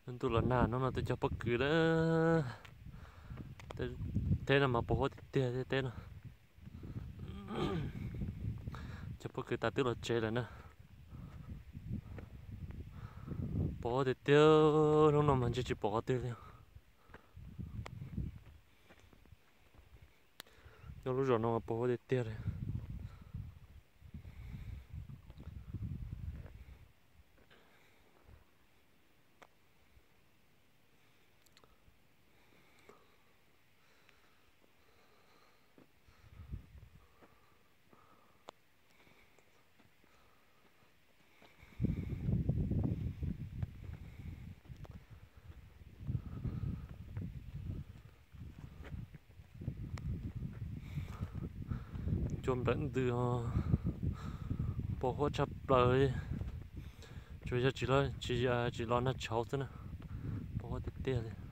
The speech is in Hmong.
Ntuj los nag no no twb cog pob kws lawm. Teb no mas pos huab tiag tiag thiab teb no. Cog pob kws tas twb los tsev lawm na. Pos huab tiag tiag, hnub no mas ntshe tsis pom qhov twg li. Nyob lub zos no mas pos huab tiag tiag li. Cua nplawm ntws os, pos huab tshaj plaws li. Tsuas yog tsis los, tsis, tsis los nag tshauv xwb na, pos huab tiag tiag li.